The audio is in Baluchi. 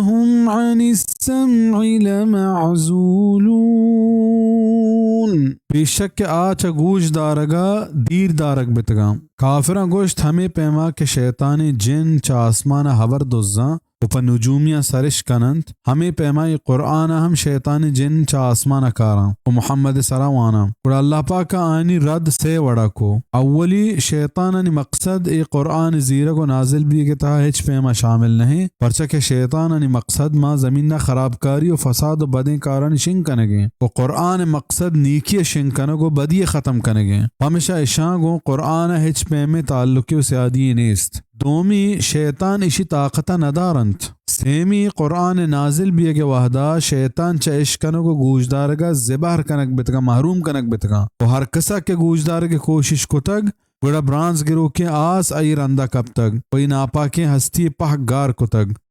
هم عن السمع لمعزولون۔ بے شک کہ آ چہ گوش دارگ ءَ دیر دارگ بیتگاں۔ کافراں گوشت، ہمے پیما کہ شیطانیں جن چہ آسمان ءَ ہبر دزاں و پہ نجومیاں سرش کننت، ہمے پیما اے قرآن ءَ ہم شیطانیں جن چہ آسمان ءَ کاراں و محمد ءِ سرا واناں۔ گڑا اللہ پاک ءَ آیانی رد سے وڑا کو۔ اولی، شیطانانی مقصد اے قرآن زیرگ و نازل بیگ ءِ تہا ہچ پیما شامل نہ انت، پرچا کہ شیطانانی مقصد ماں زمین ءَ خرابکاری و فساد و بدیں کارانی شنگ کنگ انت و قرآن ءِ مقصد نیکی ءِ شنگ کنگ و بدی ءِ ختم کنگ انت۔ پمیشا اشاں گوں قرآن ءَ ہچ پیمیں تعلقے و سیادی یے نیست۔ دومی، شیطان اشی طاقت ءَ ندارنت۔ سیمی، قرآن ءِ نازل بیگ ءِ وہدا شیطان چہ اشکنگ و گوشدارگ ءَ زبہر کنگ بیتگاں، محروم کنگ بیتگاں و ہر کس ءَ کہ گوشدارگ ءِ کوشش کتگ، گڑا برانز گروکیں آس آئی رندا کپتگ و اے ناپاکیں ہستی ءِ پہک گار کتگ۔